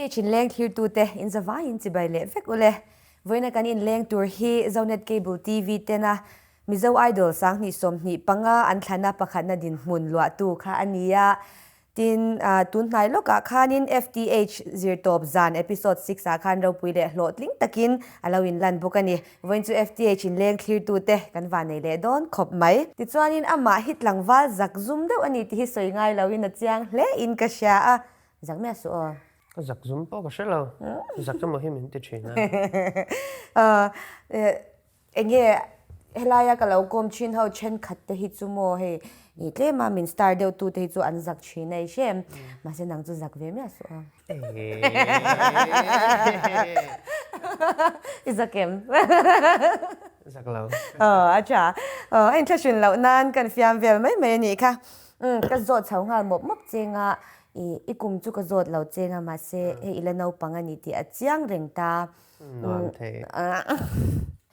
FTH inleng thlirtute in zavaiin chibai leh vek ule. Vawiina kan inleng tur hi Zonet Cable TV tena Mizo Idol 2025 an thlana pakhatna dinhmun luahtu kha a ni a. Tin, tun hnai lawkah khanin FTH zirtawp zan episode six ah khan ropui leh hlawhtling takin a lo inlan bawk a ni. Vawiin chu FTH inleng thlirtute kan van nei leh dawn khawp mai. Tichuanin amah hi tlangval zak zum deuh a ni tih hi sawi ngai loin a chiang hle in ka hria a, zak miah suh aw. Ka zak zum pawh ka hre lo, zak emaw hi min ti thin a. Enge helaia ka lo kawm thin ho thenkhat te hi chu maw hei i tlema min star deuh tu te hi chu an zak thin a i hre em? Mahse nang chu zak ve miah suh a. I zak em? Zak lo. Aw a tha. Aw a inthlahrun loh nan kan fiam vel mai mai a nih kha. Ka zawt chho nghal mawp mawp cheng a, i kum chu ka zawt lo cheng a mahse hei i la naupang a ni tih a chiang reng ta. Nuam thei.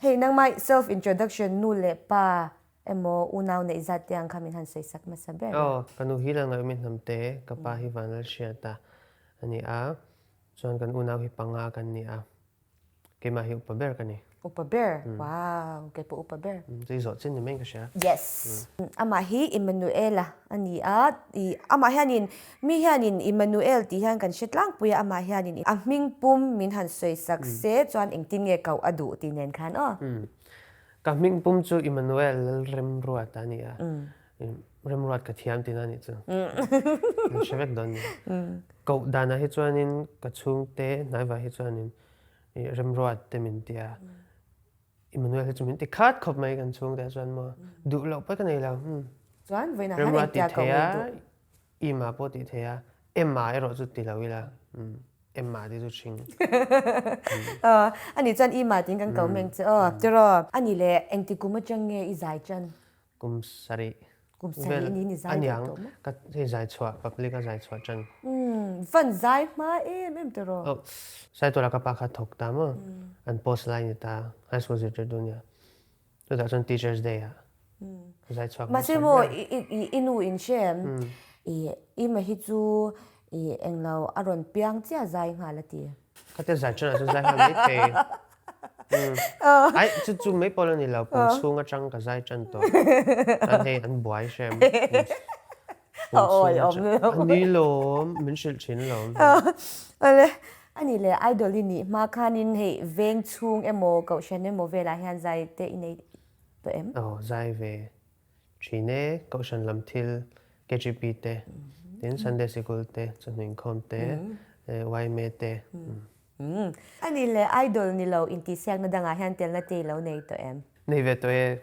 Hei nangmah self introduction nu leh pa emaw unau neih zat te ang kha min han sawi sak hmasa ber a. Aw, ka nu hi la ngaihawm i hnam te, ka pa hi Vanlal Hriata a ni a, chuan kan unau hi panga kan ni a, keimah hi upa ber ka ni. Upa ber? Wow, kei pawh upa ber. Chu i zawh chin ni mai ka hria. Yes. Amah hi Immanuela a ni a, i amah hianin mi hianin Immanuel tih hian kan hre tlangpui a, amah hianin a hming pum min han sawi sak se chuan engtin nge koh a duh tih nen khan aw. Ka hming pum chu Immanuel Lalremruat a ni a, Remruat ka thiam tihna a nih chu. Min hre vek dawn ni. Koh danah hi chuanin ka chhungte hnaivah hi chuanin I remruat te min ti a, Emmanuel hi chu min ti khat khawp mai kan chhungte ah chuan maw duh loh pawh ka nei lo. Chuan vawiinah hian Remruat tih theih a, Ima pawh tih theih a, Emma erawh chu ti lo ila, Emma tih chu hring. A nih chuan Ima tiin kan ko meng che aw, tiraw? A nih leh engti kum atang nge i zai chan? Kum sarih. Kum sarih niin i zai deuh tawh maw? Ka hei zai chhuah, public a zai chhuah tan. Umm, van zai hma em em tiraw? Oh, Saituala ka pa kha thawk ta maw? An post lai ni ta, high school zirtir tu nia. Chutah chuan Teachers Day ah zai chhuak Mahse maw, i nu in hre em? I ima hi chu i englo a rawn piang chiah zai nghal a ti. Khatia zai ṭanah chuan zai nghal mai thei. Ai, chu chu mai pawh la ni lo, pum chhung atang ka zai ṭan tawh. Chuan hei an buai hrem. Pum chhung atang. A ni lawm, min hrilh ṭhin lawm. Awle, a nih leh idol i nih hma khanin hei veng chhung emaw kohhran emaw velah hian zai te i nei tawh em? Aw, zai ve. Ṭhin e, Kohhran lam thil, KGP te, tin Sunday Sikul te, chawhnu inkhawm te, yma te. A nih leh Idol ni lo intihsiakna dangah hian telna te i lo nei tawh em? Nei ve tawh e.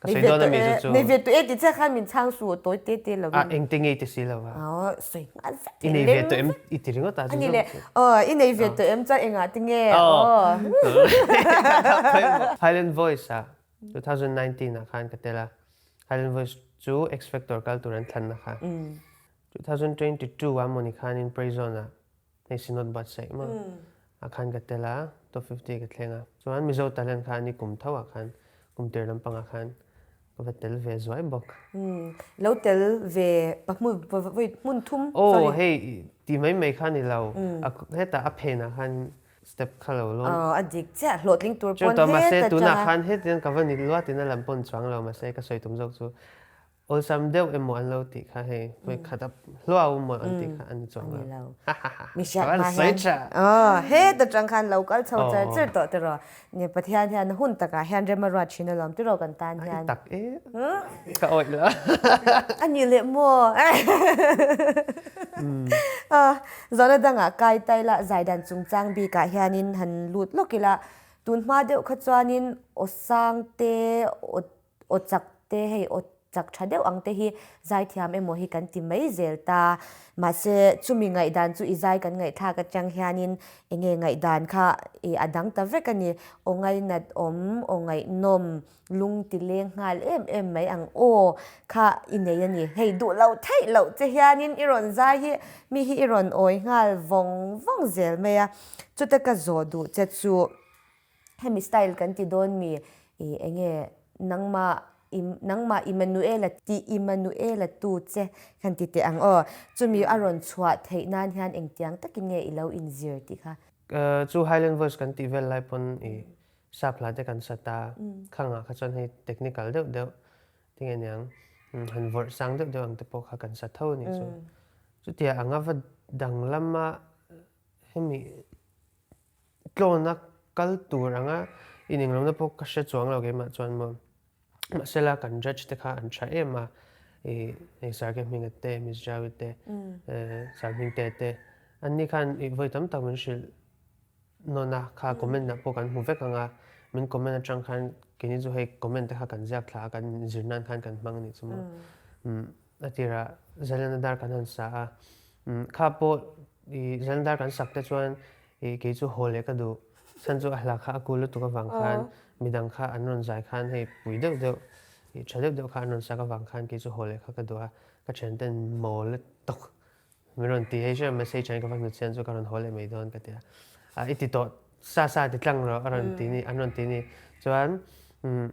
Ka sawi dawn a mi chu chu. Nei ve tawh e tih chiah khan min chhang suh tawi te te lo in. A engte nge i ti si lo va? Aw, sawi nghal vek. I nei ve tawh em i ti ringawt a chu chu. A nih leh, aw i nei ve tawh em chuan engah te nge? Aw. Highland Voice ah 2019 ah khan ka tel a, Highland Voice chu X Factor kal tur an thlanna kha. 2022 ah mawni khanin Prayzone ah hei Synod buatsaih maw ah khan ka tel a, top 50 ka thleng a. Chuan Mizo Talent kha ani kum tho ah khan kum tir lampang ah khan ka va tel ve zuai bawk. Lo tel ve hmun thum, sorry. Aw hei ti mai mai kha ni lo, hetah a phenah khan Step kha lo lawn. Aw, a dik chiah, hlawhtling tur pawn heta Mahse tunah khan hetiang ka va ni luat in a lam pawn chuang lo, mahse ka sawi tum zawk chu awlsam deuh emaw an lo tih kha hei vawi khat a hluau emaw an tih kha a ni chuang lo. Mihriat hma hian aw heta tang khan lo kal chho char char tawh tiraw. Ni Pathian hian hun takah hian rem a ruat thin alawm tiraw kan tan hian. Ai tak e, ka awih lo. A ni leh maw. Zawhna dangah kai taila zaidan chungchang bikah hianin han lut lawk ila, tun hma deuh kha chuanin aw sang te, aw chak te, hei aw chak tha deuh ang te hi zaithiam emaw hi kan ti mai zel ta. Mahse chumi ngaihdan chu i zai kan ngaihthlak atang hianin enge ngaihdan kha i a dang ta vek a ni. Aw ngainat awm, aw ngaihnawm, Lung ti leng nghal em em mai ang aw kha i nei a ni. Hei duh loh theih loh che hianin i rawn zai hi mi hi i rawn awi nghal vawng vawng zel mai a. Chuta ka zawh duh che chu hemi style kan ti dawn mi i enge nangmah nangmah Immanuela ti Immanuela tu che khan ti teh ang aw. Chumi a rawn chhuah theih nan hian engtiang takin nge i lo inzir tih kha? Chu Highland Voice kan tih vel lai pawn i sap hla te kan sa ta. Khangah kha chuan hei technical deuh deuh tinge niang han vawrh sang deuh deuh ang te pawh kha kan sa tho a nih chu. Chutia anga va danglama hemi tlawna kal tur anga inenglohna pawh ka hre chuang lo keimah chuan maw. Mahsela kan judge te kha an tha em a, ih hei Sarge Hminga te, Miss Jawi te, Sir Hmingte te, anni khan ih vawi tam tak min hrilh nawn a, kha comment ah pawh kan hmu vek ang a, min comment atang khan keini chu hei comment te kha kan ziak thla a, kan zir nan khan kan hmang a nih chu maw. A tirah Zalena dar kan han sa a, kha pawh ih Zalena dar kan sak te chuan ih kei chu haw leh ka duh, chhan chu a hla kha a kul lutuk avang khan midang kha an rawn zai khan hei pui deuh deuh ih tha deuh deuh kha an rawn sak avang khan kei chu haw leh kha ka duh a, ka thian ten mawl lutuk min rawn ti hei hria message ah hian ka va hnut chian chu ka rawn haw leh mai dawn ka ti a, ah i ti tawh sa sa ti tlang rawh a rawn ti ni an rawn ti ni chuan umm.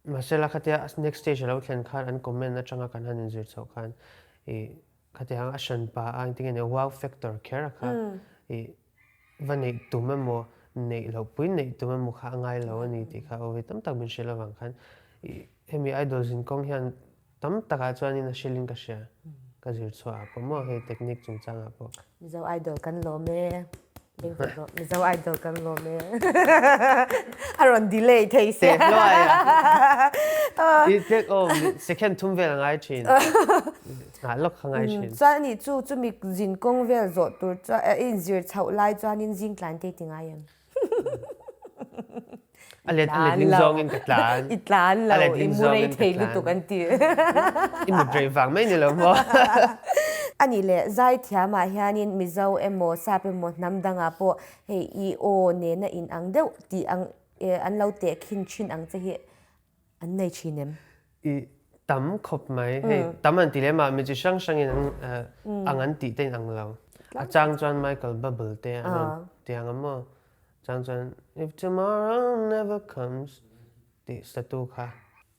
Mahsela khatia next stage a lo thlen khan an comment atanga kan han inzir chhoh khan ih khatiang a hranpa a engtin nge nia wow factor kher a kha ih va neih tum emaw neih loh pui neih tum emaw kha a ngai lo a ni tih kha awi tam tak min hrilh avang khan ih hemi idol zinkawng hian tam takah chuanin a hrilhin ka hria ka zir chhuah ah pawh maw hei technique chungchangah pawh. Mizo idol kan lawm e. Mizo idol kan lawm e. A rawn delay thei sia. Teh hluai a. I tlek aw second thum vel a ngai thin. Nghah lawk kha ngai thin. Chuan anih chu chumi zinkawng vel zawh tur chuan i inzir chhoh lai chuanin zing tlan te i ti ngai em? A let a letling zawngin ka tlan. I tlan lo, i mu rei thei lutuk an ti. I mut rei vang mai ni lo maw? Anih leh zaithiamah hianin Mizo emaw Sap emaw hnam dangah pawh hei i aw nena inang deuh tih ang an lo tehkhin thin ang che hi An nei thin em? I tam khawp mai. Hei tam an ti lem a, mi chi hrang hrangin an ang an tih te in ang lo. A chang chuan Michael Bubble te an rawn ti ang a maw? Chang chuan If tomorrow never comes tih statu kha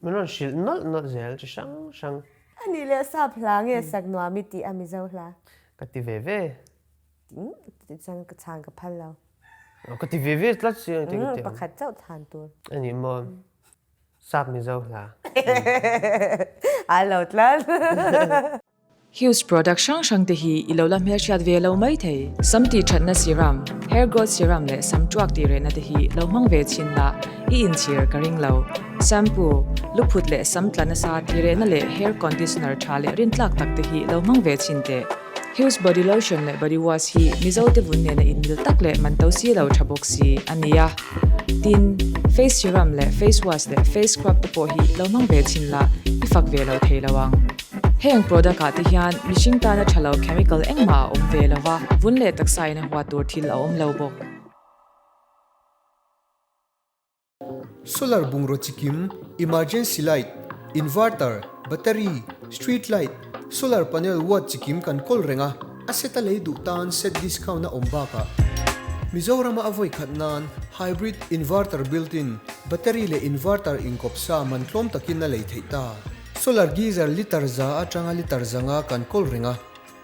min rawn hrilh nawlh nawlh zel chi hrang hrang. A nih leh sap hla nge sak nuam i tih a Mizo hla? Ka ti ve ve. Chuan ka chhan ka phal lo. Ka ti ve ve tlat si ang ti. Pakhat chauh than tur. A ni maw? Sap Mizo hla. A lo tlat. Hughes product hrang hrang te hi i lo la hmelhriat ve lo mai thei. Sam tih thatna serum, hair growth serum leh sam tuak tih rehna te hi lo hmang ve chhin la, i inchhir ka ring lo. Shampoo, luphut leh sam tla nasa tih rehna leh hair conditioner tha leh rintlak tak te hi lo hmang ve chhin teh. Hughes body lotion leh body wash hi Mizo te vun nena inmil tak leh man to si lo tha bawk si a ni a. Tin, face serum leh face wash leh face scrub te pawh hi lo hmang ve chhin la, i fak ve lo thei lo ang. Heng product ah te hian mihring tana tha lo chemical engmah a awm ve lo va, vun leh taksa in a huat tur thil a awm lo bawk. Solar bungraw chikim, emergency light, inverter, battery, street light, solar panel watt chikim kan kawl reng a, a set a lei duh tan set discount a awm bakah Mizorama a vawi khat nan hybrid inverter built-in, battery leh inverter inkawp sa man tlawm takin a lei theih ta. Solar geyser litre za atanga litre zanga kan kawl reng a,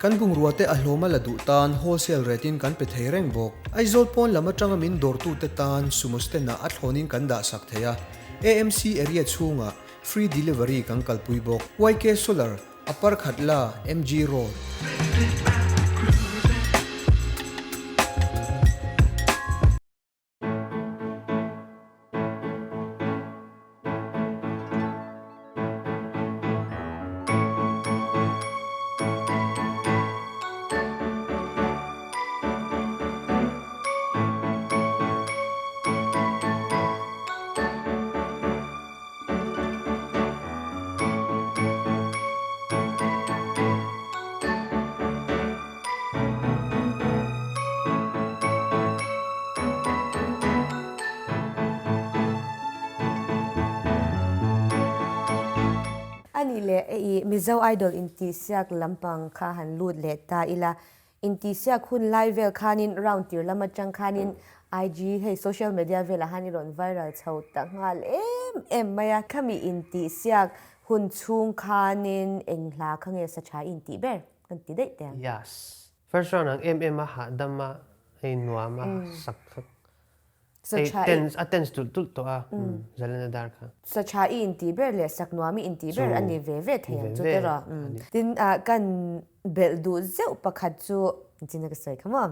Kan bungrua te a hlawm a la duh tan wholesale rate in kan pe thei reng bawk. Aizawl pawn lam atanga min dawrtute tan sumo stand ah a thlawn in kan dah sak thei a, AMC area chhungah free delivery kan kalpui bawk. YK Solar, Upper Khatla, MG Road. A nih leh e i Mizo Idol intihsiak lampang kha han lut leh ta ila, intihsiak hun lai vel khanin round tir lam atang khanin. IG hei social media velah han i rawn viral chho ta nghal em em mai a. Khami intihsiak hun chhung khanin eng hla kha nge sa tha i intih ber kan ti daih teh ang. Yes. First round ang em em a hahdam a hei nuam a sak kha hei tense a tense tulh tulh tawh a Zalena dar kha. Sa tha i intih ber leh sak nuam i intih ber a ni ve ve thei ang chu tiraw. Tin kan Belh duh zeuh pakhat chu chin a ka sawi kha maw?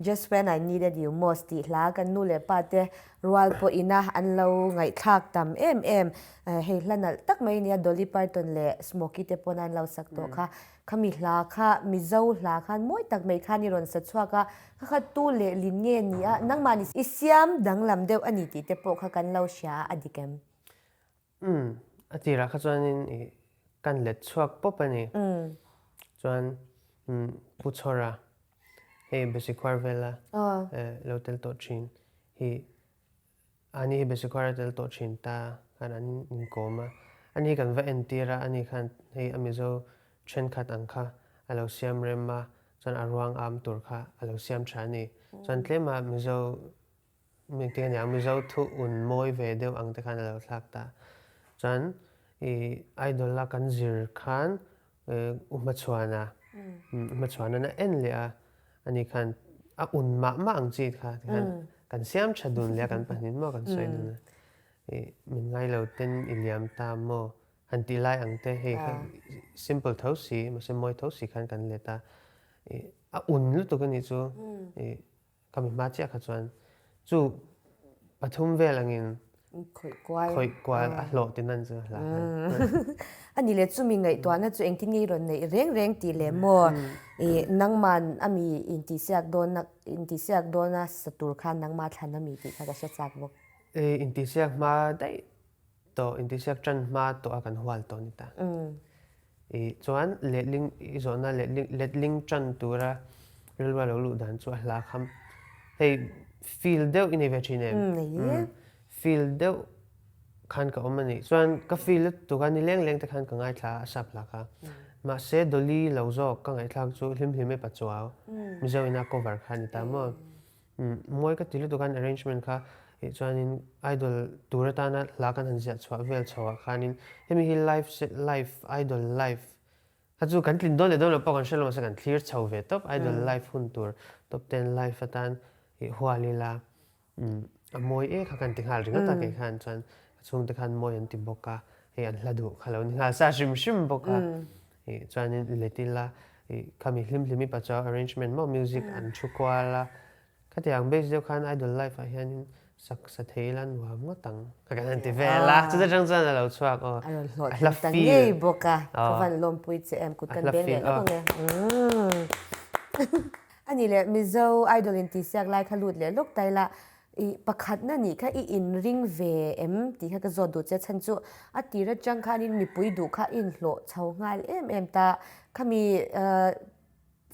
Just when I needed you most tih hla kan nu leh pa te rual pawh ina an lo ngaihthlak tam em em. Hei hla nalh tak mai nia Dolly Parton leh Smokey te pawn an lo sak tawh kha. Khami hla kha Mizo hla khan mawi tak mai khan i rawn sa chhuak a, kha kha tu lehlin nge ni a, nangmahni i siam danglam deuh a ni tih te pawh kha kan lo hria a, a dik em? Umm, a tirah kha chuanin i kan let chhuak pawp a ni. Chuan umm Pu Chhawra hei Besikhuar vela lo tel tawh thin hi ani hi Besikhuar a tel tawh thin ta khan an inkawm a. Ani hi kan va entir a, ani khan hei a Mizo thenkhat ang kha a lo siam rem a, chuan a ruang am tur kha a lo siam tha a ni. Chuan tlema Mizo Engtin a niang Mizo thu un mawi ve deuh ang te khan a lo thlak ta. Chuan i idol a kan zir khan U Hmachhuana, U Hmachhuana'n a en leh a, ani khan a un mah mah ang chi kha tikhan kan siam tha dun leh a kan pahnih maw kan sawi dun a. I min ngai lo ten i liam ta maw han tih lai ang te hei kha simple tho si mahse mawi tho si khan kan let a. I a un lutuk a nih chu i Ka mi hma chiah kha chuan chu pathum vel angin khawih kual a hlawh ti nan chu hla khan. A ni le chumi ngaihtuahna chu engtin nge i rawn neih reng reng tih leh maw i nangman a mi intihsiak dawn intihsiak dawna sa tur khan nangma thlan a mi tih kha ka hre chak bawk. I intihsiak hma daih tawh intihsiak tan hma tawh a kan hual tawh ni ta. I chuan letling i zawhna letling letling tan tura rilru a lo luh dan chu a hla kham. Hei feel deuh i nei ve thin em? Nei. Feel deuh khan ka awm a nih. Chuan ka feel lutuk a ni leng leng te khan ka ngaithla a sap hla kha. Mahse Dolly lo zawk ka ngaihthlak chu hlim hlim e Pachuau Mizo ina cover kha a ni ta maw? Mawi ka ti lutuk a an arrangement kha ih chuanin idol tur atana hla kan han ziah chhuah vel chho ah khanin hemi hi live se live idol live kha chu kan tlin dawn leh dawn loh pawh kan hre lo mahse kan thlir chho ve tawp idol live hun tur top ten live atan ih hual ila a mawi e kha kan ti nghal ringawt a kei khan chuan ka chhungte khan mawi an ti bawk a hei an hla duh kha lo ni nghal sa hrim hrim bawk a ih chuanin let ila ih khami hlim hlimi pa chuan arrangement maw music an thu kual a khatiang base deuh khan idol life ah hianin sak sa thei ila nuam ngawt ang ka kan han ti vel a chuta tang chuan a lo chhuak aw a rawn hlawh ta ngei bawk a ka van lawmpui che em kut kan beng leh lawk ang e a ni leh Mizo idol in tihsiak lai kha lut leh lawk ta ila I pakhatna nih kha i inring ve em tih kha ka zawt duh che chhan chu a tir atang khanin mipui duh kha i inhlawh chho nghal em em ta. Khami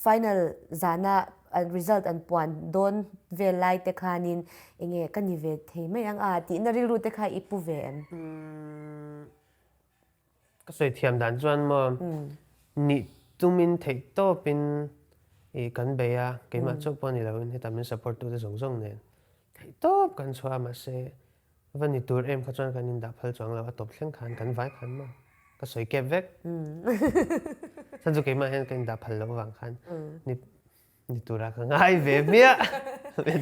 final zana result an puan dawn vel lai te khanin enge ka ni ve thei mai ang a tihna rilru te kha i pu ve em? Ka sawi thiam dan chuan maw nih tumin theih tawpin ih kan bei a, keimah chauh pawh ni loin heta min support tute zawng zawng nen theih tawp kan chhuah a mahse va ni tur em kha chuan kan indah phal chuang lo a tawp thleng khan kan vai khan maw ka sawi kep vek. Chhan chu keimah hian ka indah phal loh avang khan ni Ni tura ka ngai ve hmiah.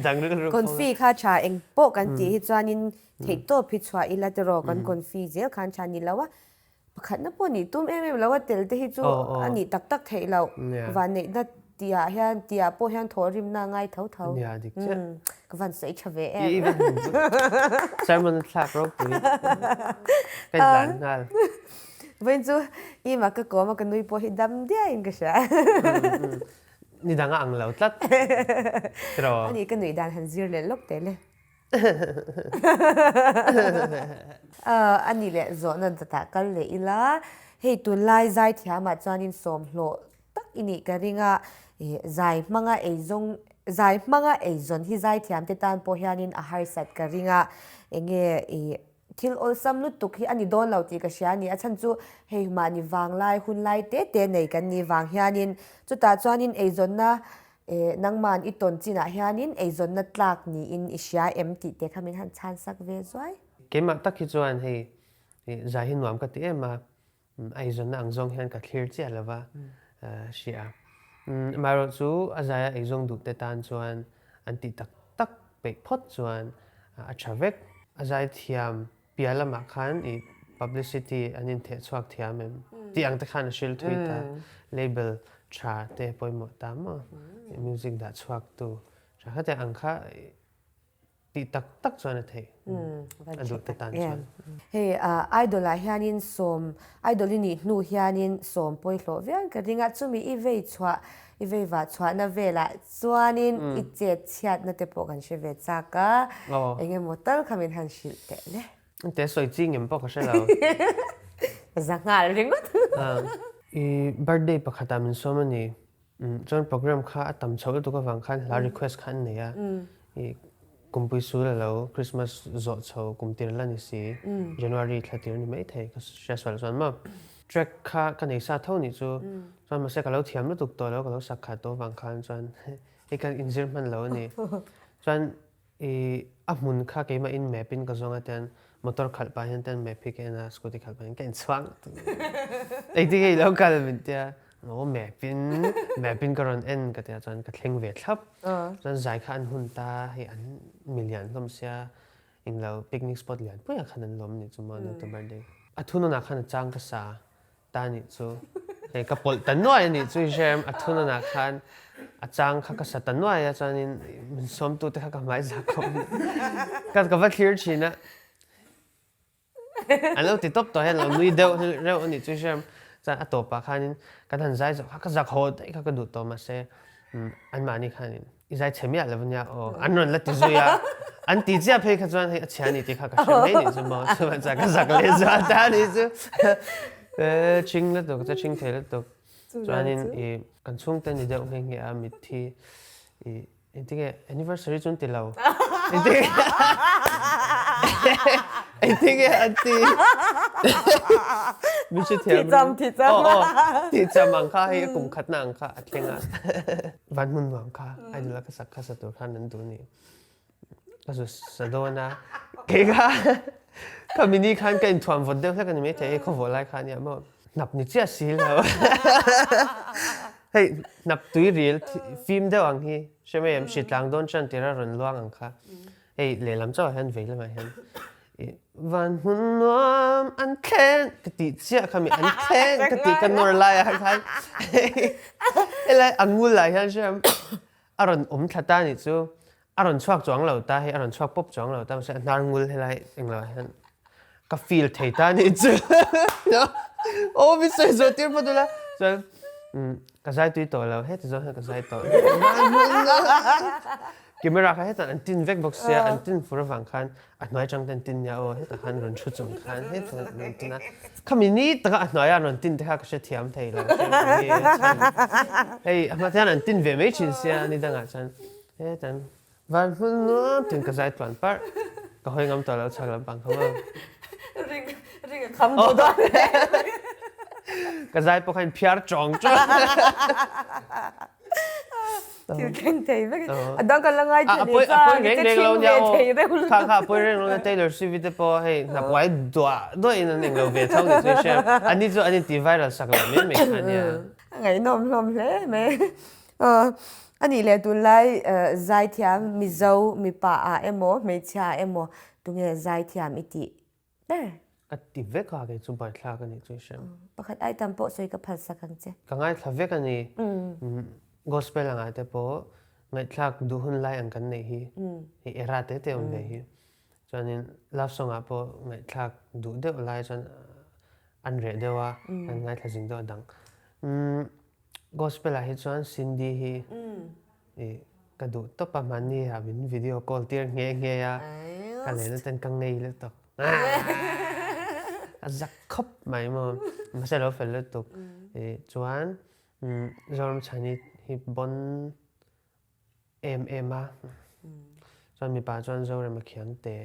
Dang rilru pawh. Confi kha tha eng pawh kan tih hi chuanin theihtawp hi chhuah ila tiraw kan confi zel khan tha ni lo a. Pakhatna pawh nih tum em em lo a tel te hi chu a nih tak tak theih loh. Vanneihna tihah hian tihah pawh hian thawhrimna a ngai tho tho. Nia dik chiah. Ka van sawi tha ve em. Sermon a thlak ropui. Ka inlan nghal. Vawiin chu Ima ka kawm a ka nui pawh hi dam diaiin ka hria. Ni dang a ang lo tlat. Tiraw? A nih ka nuih dan han zir leh lawk teh le. A nih leh zawhna datah kal leh ila, hei tunlai zaithiamah chuanin sawmhlawh tak i nih ka ring a, zai hmanga eizawng zai hmanga eizawn hi zaithiamte tan pawh hianin a harsat ka ring a, enge i Thil awlsam lutuk hi a ni dawn lo tih ka hria a ni. A chhan chu hei mahni vanglai, hunlai te te nei kan nih vang hianin chutah chuanin eizawnna Eh, nangman i tawn chinah hianin eizawnna tlak niin i hria em tih te kha min han chhansak ve zuai. Keimah tak hi chuan hei zai hi nuam ka ti em a, eizawnna ang zawng hian ka thlir chiah lo va hria. Amaherawh chu a zaia eizawng duh te tan chuan an tih tak tak peih phawt chuan a tha vek. A zai thiam Piah lamah khan i publicity an intheh chhuak thiam em? Tih ang te khan a hrilh thui ta. Label tha te pawimawh ta maw? Music dah chhuak tu tha kha te ang kha tih tak tak chuan a theih a duh te tan chuan. Hei idol ah hianin sawm idol i nih hnu hianin sawm pawi hlawh viau ka ring a, chumi i vei chhuah i vei vah chhuahna velah chuanin i chet chhiatna te pawh kan hre ve chak a, eng emaw tal kha min han hrilh teh le. Te sawi chi ngem pawh ka hre lo. Za nghal ringawt. I birthday pakhatah min sawm a ni. Chuan program kha a tam chhoh lutuk avang khan hla request kha an nei a. I kumpui sul a lo Christmas zawh chho kum tir la ni si January thla tir ni mai thei ka hria sual chuan maw. Track kha ka nei sa tho nih chu chuan mahse ka lo thiam lutuk tawh lo ka lo sak khat tawh avang khan chuan hei ka inzir hman lo a ni. Chuan I a hmun kha keimah in map in ka zawng a tian motor khalh pah hian tian map hi ka en a scooty khalh pah hian ka inchhuang engtin nge i lo kal min tia aw map in map in ka rawn en ka tia chuan ka thleng ve thlap chuan zai kha an hun ta hei an milian hlawm sia englo picnic spot lian pui ah khan an lawm anih chu maw Doctor birthday a thunawn ah khan a chang ka sa Ta nih chu hei ka pawlh ta nuai a nih chu i hre a thunanah khan a chang kha ka sa ta nuai a chuanin min sawmtu te kha ka hmai zah khawp ka ka va thlir thin a an lo ti tawp tawh hian lo nui deuh reuh a nih chu i hre chuan a tawpah khanin kan han zai zawh kha ka zak haw daih kha ka duh tawh mahse anmahni khanin I zai chhe miah lo ania aw. An rawn la ti zui a. An ti chiah phei kha chuan hei a chhia a ni tih kha ka hre mai nih chu maw. Chuan chuan ka zak leh zual ta a nih chu. Ching lutuk chu ching thei lutuk. Chuanin i kan chhungte ni deuh nghe nghe a mitthi i engtinge anniversary chu an ti lo. Engtinge engtinge an ti. Min hrethiam. Thicham thicham. Aw aw thicham ang kha hei a kum khatna ang kha a thleng a. Van hmun nuam kha idol a ka sak kha sa tur khan an duh ni. Ka zu sa dawn a, kei kha kha mini khan ka inthuam vawt deuh hlek a ni maithei hei khawvawh lai kha ania maw hnap ni chiah si lo. Hei hnap tui ril fim deuh ang hi hre mai em hritlang dawn tan tira rawn luang ang kha hei lehlam chauh ah hian vei lamah hian Van hmun nuam an thleng ka tih chiah kha mi an thleng ka tih ka nawr lai ah khan helai a ngul ah hian hriam a rawn awm thla ta nih chu a rawn chhuak chuang lo ta hei a rawn chhuak pawp chuang lo ta mahse a hnar ngul helai englo ah hian ka feel thei ta nih chu aw mi sawi zawh tir phawt ula chuan ka zai tui tawh lo heti zawng hian ka zai tawh Camera kha hetah an tin vek bawk sia, an tin fur avang khan a hnuai atang te an tin nia aw, hetah khan rawn thu chung khan hetah an rawn tin a, khami ni taka a hnuaia an rawn tin te kha ka hrethiam thei lo hei a hma te hian an tin ve mai thin sia ni dangah chuan hetah an van hmun nuam tiin ka zai tluan parh, ka hawi ngam tawh lo chhak lampang kha maw. Ring ring a kham duh dawn Ka zai pawh kha in phiar tawng tawng. Thil thleng thei vek a dang kan la ngai thei leh chuan i che chhing ve thei reuh lutuk. Kha kha a pawi reng reng a Taylor Swift te pawh hei hna puai duah duah in an englo ve tho ni chu i hria an ni chu an inti viral sak lo mai mai kha nia. A ngaihnawm hlawm hle mai. Anih leh tunlai zaithiam Mizo mipa ah emaw hmeichhia ah emaw tunge zaithiam i tih ber. Ka ti vek a kei chu buaithlak a nih chu i hre. Pakhat ai tam pawh sawi ka phal sak ang che. Ka ngaithla vek a ni. Gospel angah te pawh ngaihthlak duh hun lai ang kan neih hi. Hei era te te awm ve hi. Chuanin love song ah pawh ngaihthlak duh deuh lai chuan an reh deuh a, kan ngaithla zing deuh a dang. Gospel ah hi chuan Cindy hi i ka duh tawp a, mahni ah min video call tir nghe nghe a, ka lehna ten ka ngei lutuk. A zak khawp mai maw, mahse a lo fel lutuk. I chuan Zoramchhani hi bon Em em a. Chuan mipa chuan Zorem a khiang te.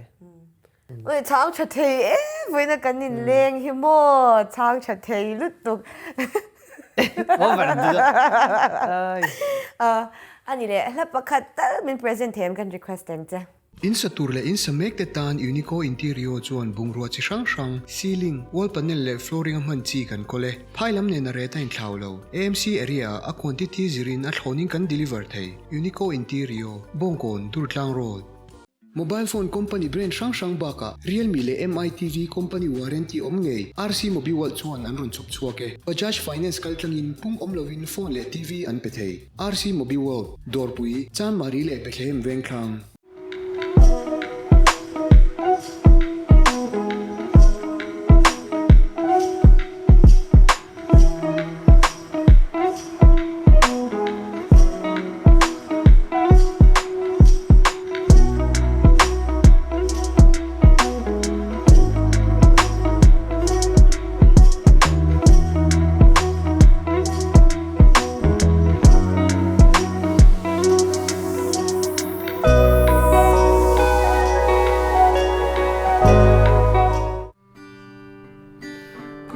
Ui chhang tha thei em vawiin a kan in leng hi maw chhang tha thei lutuk. Over duh. Ai. Ani leh hla pakhat tal min present thei em kan request ang che. In sa tur leh in sa mek te tan Unico Interior chuan bungrua chi hrang hrang, ceiling, wall panel leh flooring a hman chi kan kawl e. Phai lam nen a ret a inthlau lo. AMC area ah a quantity zirin a thlawnin kan deliver thei. Unico Interior, Bawngkawn, Durtlang Road. Mobile phone company brand hrang hrang bakah Realme leh Mi TV company warranty awm ngei RC Mobiworld chuan an rawn chhawp chhuak e. Bajaj Finance kaltlangin pung awm lovin phone leh TV an pe thei. RC Mobiworld, Dawrpui, Chanmari leh Bethlehem Vengthlang.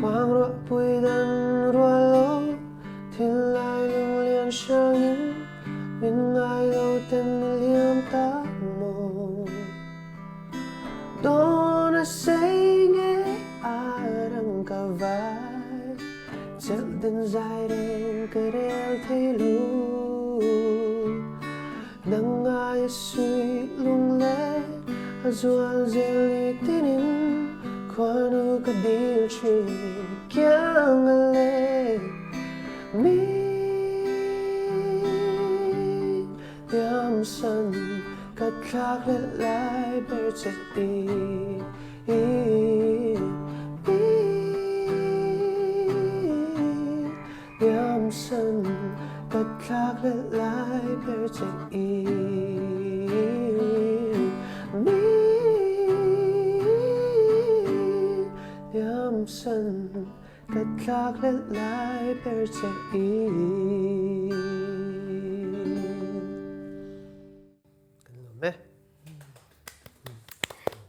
Khuangruahpui dan rual lo thinlai lunglian hrangin min ngai lo ten i liam ta maw Dawn a sei nge a rang ka vai chelh den zai reng ka rel thei lo Nang ngai a suih lunglen a zual zel ni tinin khuanu ka dil thin kiang a leng mi liamsan ka thlakhlelh lai ber che i mi Liamsan ka thlakhlelh lai ber che i mi Liamsan ka thlakhlelh lai ber che i. Kan lawm e.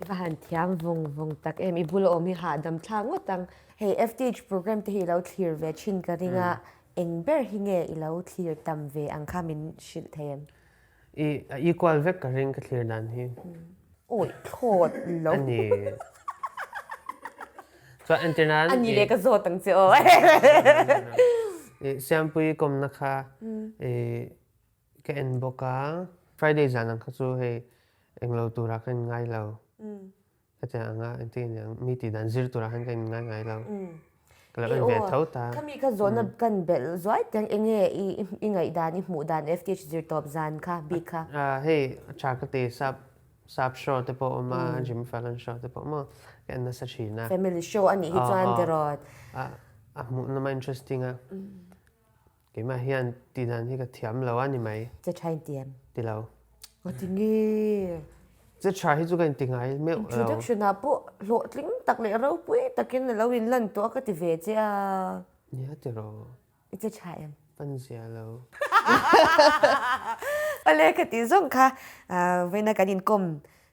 I va han thiam vawng vawng tak em, i bula awm hi hahdam thlak ngawt ang. Hei FTH program te hi i lo thlir ve thin ka ring a, eng ber hi nge i lo thlir tam ve ang kha min hrilh thei em? I a equal vek ka ring ka thlir dan hi. Awi thlawt lo. A ni. Chuan entir nan. A ni le ka zawt ang che aw. I Siampui kawmna kha i Ka en bawk a, Friday zan ang kha chu hei englo turah ka in ngai lo. Ka ti ang a, engtin nge niang mi tih dan zir turah khan ka in ngai ngai lo. Ka lo en ve tho ta. Khami kha zawhna kan belh zuai tiang enge i ngaihdan i hmuh dan FTH zir tawp zan kha bik kha? Hei tha ka ti sap sap show te pawh awm a, Jimmy Fallon show te pawh maw ka en nasa thin a. Family show a nih hi chuan tiraw? A hmuhnawm a interesting a. Keimah hian tih dan hi ka thiam lo a ni mai. Che tha in ti em? Ti lo. Ka ti nge? Che tha hi chu ka inti ngai meuh lo. Introduction ah pawh hlawhtling tak leh ropui takin a lo inlan tawh a ka ti ve che a. Nia ti rawh. I che tha em? Pan zia lo. Awle ka tih zawng kha vawiina kan inkawm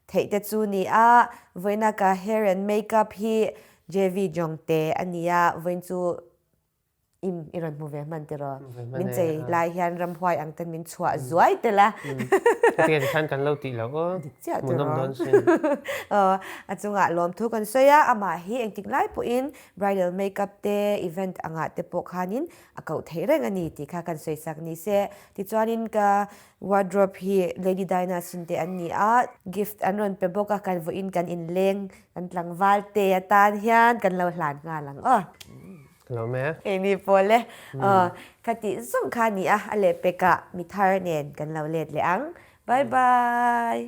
theih te chu ni a, vawiina ka hair and makeup hi JV Jongte a ni a, vawiin chu Im i rawn hmu ve hman tiraw? Min chei lai hian ramhuai ang ten min chhuah zuai tel a. Hetiang khan kan lo tih loh aw. Dik chiah tiraw? Hmuhnawm dawn sin. Aw, a chungah lawmthu kan sawi a, amah hi engtik lai pawhin bridal makeup te, event angah te pawh khanin a koh theih reng a ni tih kha kan sawi sak ni se. Tichuanin ka wardrobe hi Lady Dinah sin te an ni a, gift an rawn pe bawk a, kan vawiin kan inleng kan tlangval te atan hian kan lo hlan nghal ang aw. Ka lo mek. Keini pawl e. Aw, ka tih zawng kha a ni a, a lehpekah mi thar nen kan lo let leh ang. Bye bye.